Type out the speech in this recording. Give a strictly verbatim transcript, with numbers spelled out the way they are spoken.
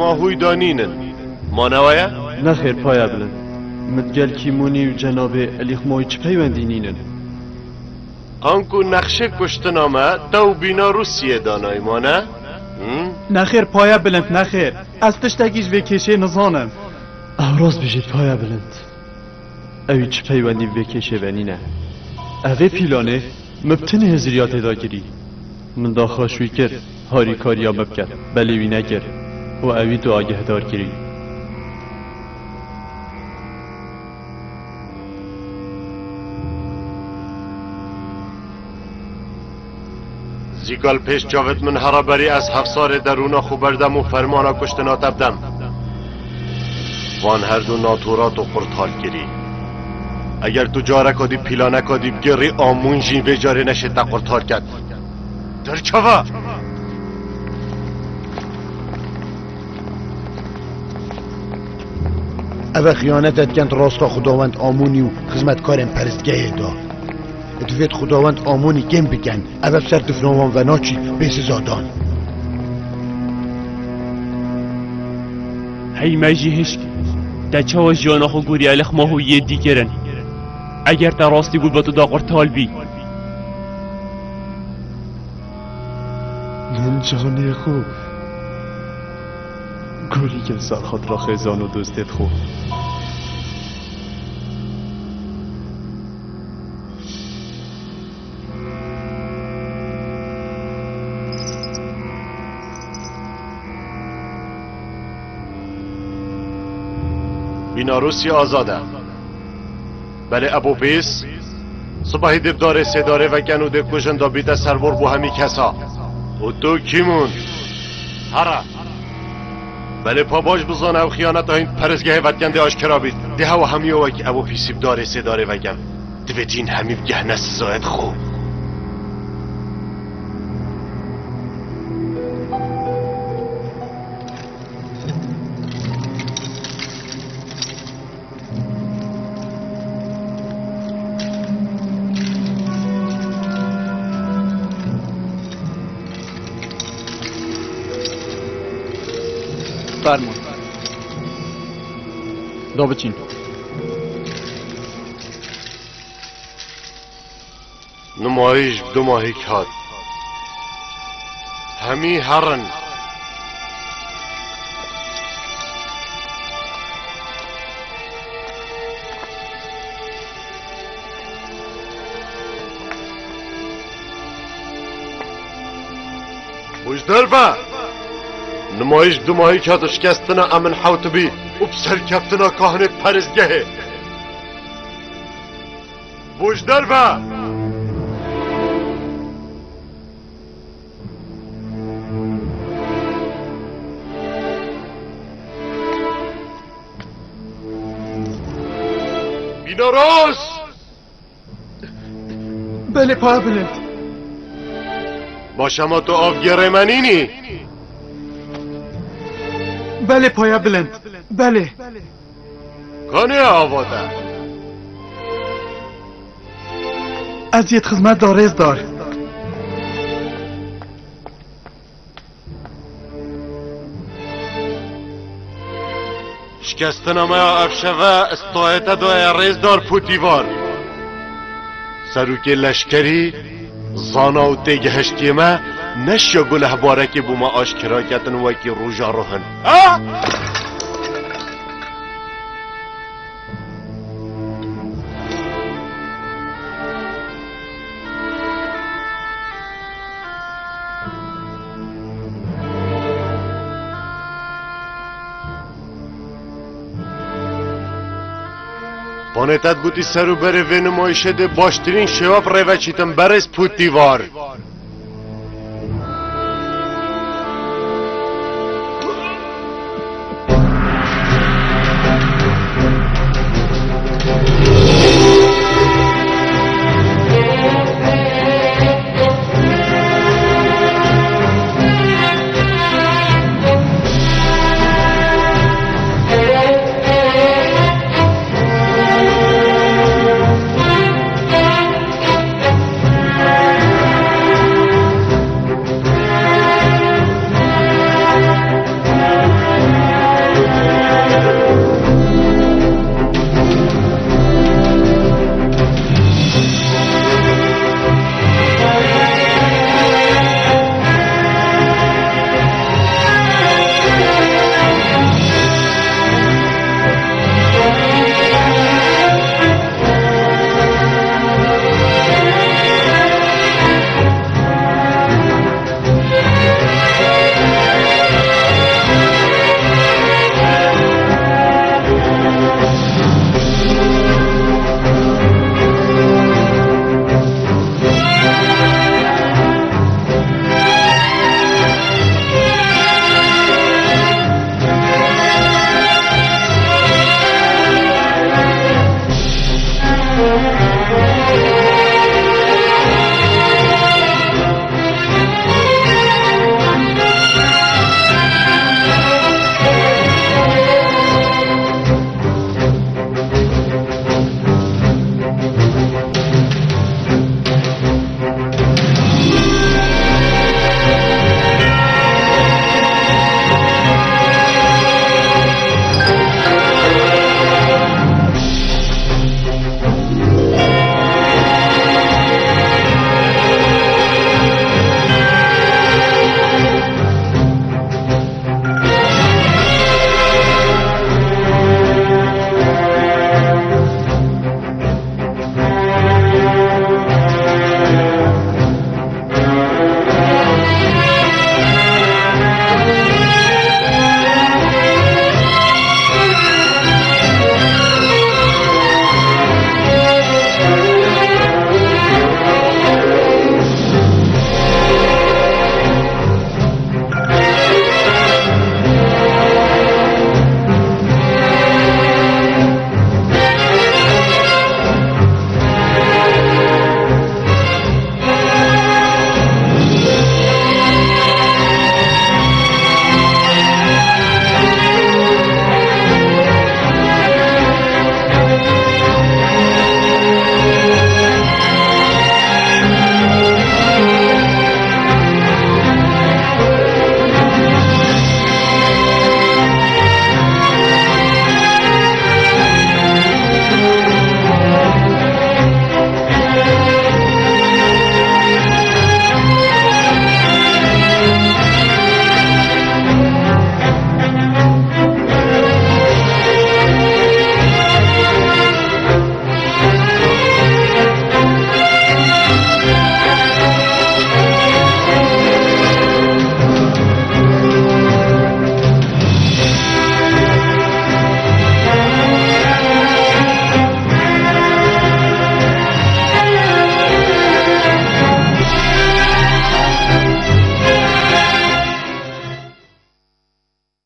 Mahûyî de nînin. Manewe ye? Nexêr, paya bilind. Min digel Kîmûnî û cenabê Elîxmoyî çi peywendî nînin? Anku nexşê kuştina me te û bîna Rûsiyê danayî, mane? Hı? Nexêr, paya bilind, nexêr. Ez tiştekî ji vê kêşê nizanim. Ew rast bijît, paya bilind. Ewî çi peywendî bi vê kêşê ve nîne. Evê pîlanê min bi tinê hiziriya tê de kirî. Min daxwaş wî kir, harîkariya min bike, belê wî nekir û ewî tu agîhdar kirî. Zîkal pêş çavêt min here berî ez hefsarê derûna xwe berdem û fermana kuştina te bidem. Van herdu naturat û qurtal kirî. Eger tu careka dî pîlaneka dî bigêrî, Amûn jî vê carê neşê te qurtal ket. Derkeve! Ev e xiyanete dikin rasta Xwedawend Amûnî û xizmetkarên peristgehê de. Divêt Xwedawend Amûnî kêm bikin. Ev e ser difna wan venaçî bê sizadan. Hey me jî hişk. Te çawa jiyana xwe gorî Elixmohû yê dî kirin? Eger te rastî got be tu da qurtal bî. Min canê xwe gorî kir ser xatira xêzan û dostêt xwe. Bîna Rûsya azad e. Belê Ebû Pîs, sibahî dê bi darê sêdarê vekin û dê kujin da bîte serbor bo hemî kesa. Û tu Kîmûn? Here. Belê pa baş bizane ew xiyaneta hîn perestgehê vetiyen dê aşkera bît. Dê hewa hemiya wekî Ebû Pîsî bi darê sêdarê vekin. Divêt hîn hemî bigehne sizayet xwe. Fermo. Da biçîn. Numayîş bi dumahîk hat. Hemî herin. Bûjder be! Numayîş bi dumahîk hat û şikestina Emin Hewtibî û bi serkeftina kahinê peristgehê. Bûjder be! Bînaros! Belê, paya bilind. Baş e, ma tu avgêrê me nînî? Belê, paya bilind. Belê. Kanê ava te? Ez yê xizmet da rêzdar. Şikestina me ya ev şeve stayê te daye rêzdar Pûtîvar. Serokê leşkerî, zana û têgihiştiyê me neşiya gulehbarekê bo me aşkera ketin wekî roja ruhin. Ha? Panê te digotî ser û berê vê nimayîşê dê baştirîn şêwe bi rê ve çîtin berêz Pûtîvar.